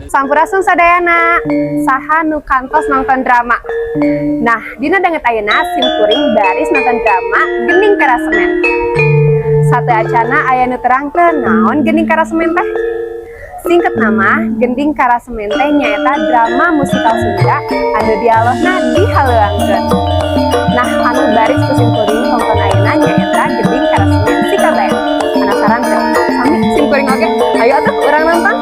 Sampurasun sadayana, saha nu kantos nonton drama? Nah, dina danget ayeuna simkuring baris nonton drama Gending Karasemen. Sateuacanna aya nu terangkeun naon Gending Karasemen teh. Singkatna mah, Gending Karasemen teh nyaeta drama musikal Sunda anu dialogna dihaleuangkeun. Nah, anu baris ku simkuring tonton ayeuna nyaeta Gending Karasemen Si Kabayan. Penasaran teh? Sami simkuring oge. Ayo atuh urang nonton.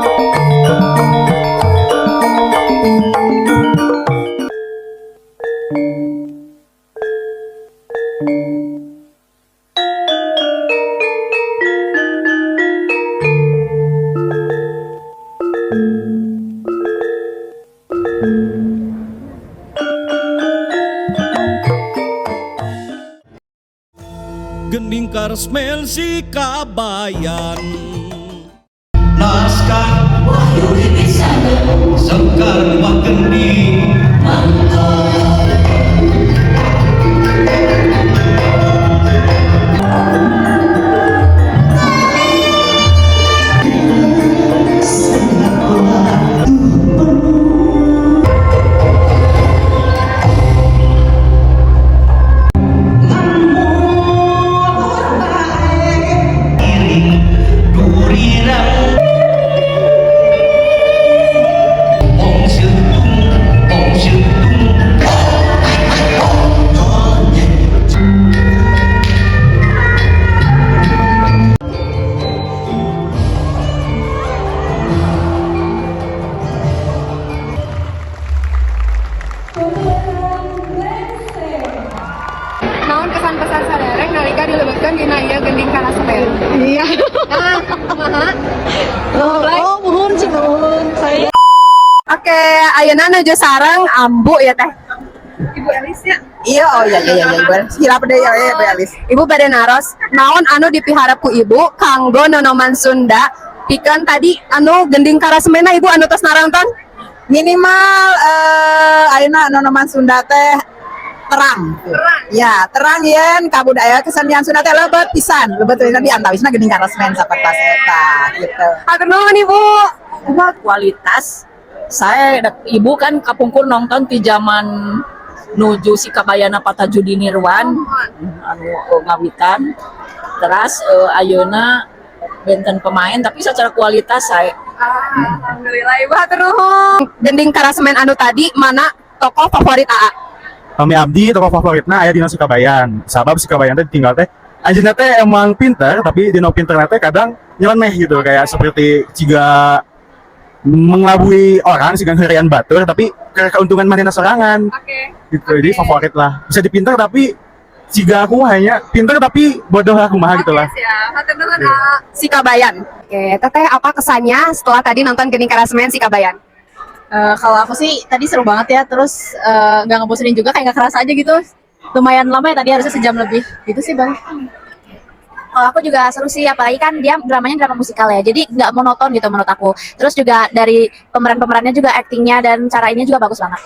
Gending Karesmen Si Kabayan. Naskah Wahyu Wibisana. Sekar Miwah Gending. Durirang Ong Situng, Ong Situng. Naon kesan pesan saderek nalika dilebetkeun dina ieu Gending Karasemen? Iya. Nah, kumaha? Oh, muhun sih, muhun. Saya Oke, ayeuna nuju sareng ambu ya, Teh. Ibu Elis ya. Iya, oh iya, Ibu Elis. Hilap deh ya, ya, Ibu Elis. Ibu bade naros, naon anu dipiharap ku Ibu kanggo nonoman Sunda pikeun tadi anu Gending Karasemena, Ibu anu tos naronton? Minimal ayeuna nonoman Sunda teh terang. Terang. Ya, terang yen kabudaya kesenian Sunda teh lebet pisan, lebet pisan di antawisna Gending Karesmen sapertos eta gitu. Hatur nuhun, Ibu. Kualitas saya, ibu kan kapungkur nonton di zaman nuju si Kabayana Pak Tajudin Nirwan anu ngawitan, terus ayeuna benten pemain, tapi secara kualitas saya Alhamdulillah, Ibu, hatur nuhun. Gending Karasemen anu tadi mana tokoh favorit AA? Kami abdi tokoh favoritna aya dina Si Kabayan. Sabab Si Kabayan teh tinggal teh anjeunna teh emang pinter, tapi dina pinter teh kadang nyeleneh gitu, kayak seperti jiga mengelabui orang siga ngeurean batur tapi ke keuntungan manehna sorangan gitu. Jadi favorit lah. Bisa dipinter, tapi jiga aku hanya pinter tapi bodoh lah, kumaha gitu lah. Oke, siap. Hatur nuhun, AA. Si Kabayan. Oke, Teteh, apa kesannya setelah tadi nonton Gending Karasemen Si Kabayan? Kalau aku sih tadi seru banget ya, terus nggak ngebosenin juga, kayak nggak kerasa aja gitu. Lumayan lama ya tadi, harusnya sejam lebih. Gitu sih, Bang. Kalau aku juga seru sih, apalagi kan dia dramanya drama musikal ya, jadi nggak monoton gitu menurut aku. Terus juga dari pemeran-pemerannya juga aktingnya dan cara ini juga bagus banget.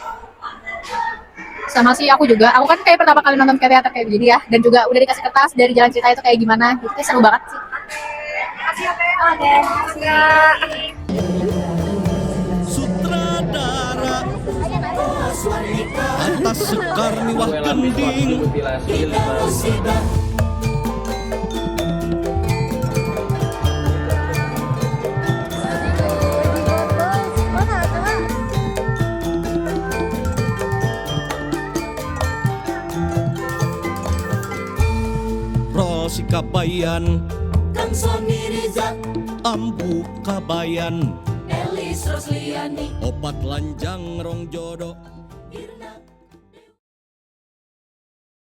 Sama sih aku juga. Aku kan kayak pertama kali nonton kayak teater kayak begini ya, dan juga udah dikasih kertas dari jalan cerita itu kayak gimana. Gitu kayak seru banget sih. Makasih ya, Teh. Oke. Sutradara Atas Sekar Miwah Gending. Rol Si Kabayan. Kang Sony Riza. Ambu Kabayan. Elis Rosliani. Opat lanjang rong jodoh.